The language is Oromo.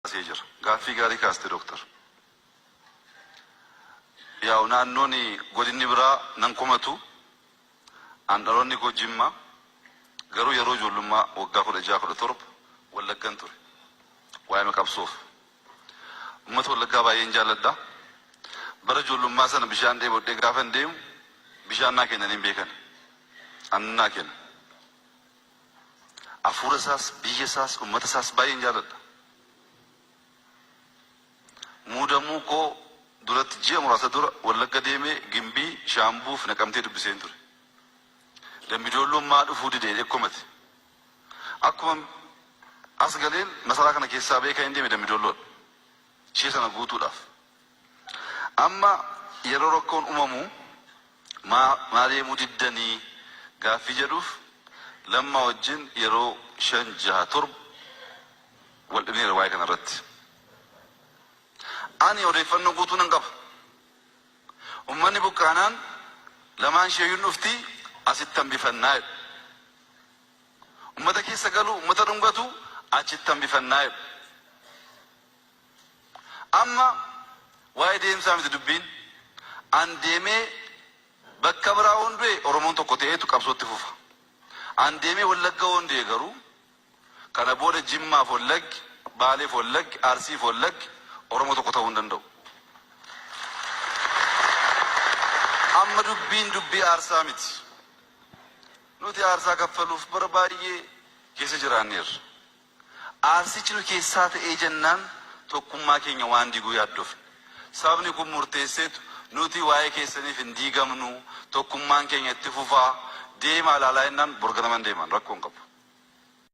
Kaasee jira. Gaaffii gaarii kaaste Doktar. Yaa'u naannoon godinni biraa nan komatu. An dhaloonni koo Jimma. Garuu yeroo ijoollummaa waggaa 16, 17 Wallaggan ture. Waa'ima qabsoof. Uummata Wallaggaa baay'een jaalladha. Bara ijoollummaa sana bishaan dheebodhee gaafan deemu bishaan naa kennanii hin beekan. Annan naa kenna. Afuura isaas, biyya isaas, uummata isaas baay'een jaalladha. Muudamuu koo duratti ji'a muraasa dura Wallagga deemee Gimbii, Shaambuu fi Naqamtee dubbiseen ture. Dambidoolloon maa dhufuu dide jedhee komate. Akkuma as galeen masaraa kana keessaa ba'ee kanin deeme Dambidoolloodha. Ishee sana guutuudhaaf. Amma yeroo rakkoon umamu maa maa deemuu diddanii gaaffii jedhuuf Lammaa wajjin yeroo 5, 6, 7 wal dhibneerra waa'ee kana irratti. Ani odeeffannoo guutuu nan qaba. Ummanni buqqaanaan lamaan isheeyyuu hin dhufti asitti hambifannaa jedhu. Ummata keessa galu, ummata dhungatu achitti hambifannaa jedhu. Amma waa'ee deemsaa miti dubbiin. An deemee bakka biraa yoon du'e Oromoon tokko ta'eetu qabsoo itti fufa. An deemee Wallagga yoon du'e garuu kana booda Jimmaaf Wallaggi, Baaleef Wallaggi, Arsiif Wallaggi Oromoo tokko ta'uu hin danda'u. Amma dubbiin dubbii aarsaa miti. Nuti aarsaa kaffaluuf bara baay'ee keessa jiraanneerra. Aarsichi nu keessaa ta'ee jennaan tokkummaa keenya waan diiguu yaaddofne. Sabni kun murteesseetu nuti waa'ee keessaniif hin diigamnu, tokkummaan keenya itti fufa, deemaa ilaalaa jennaan bor ganaman deeman rakkoo hin qabu.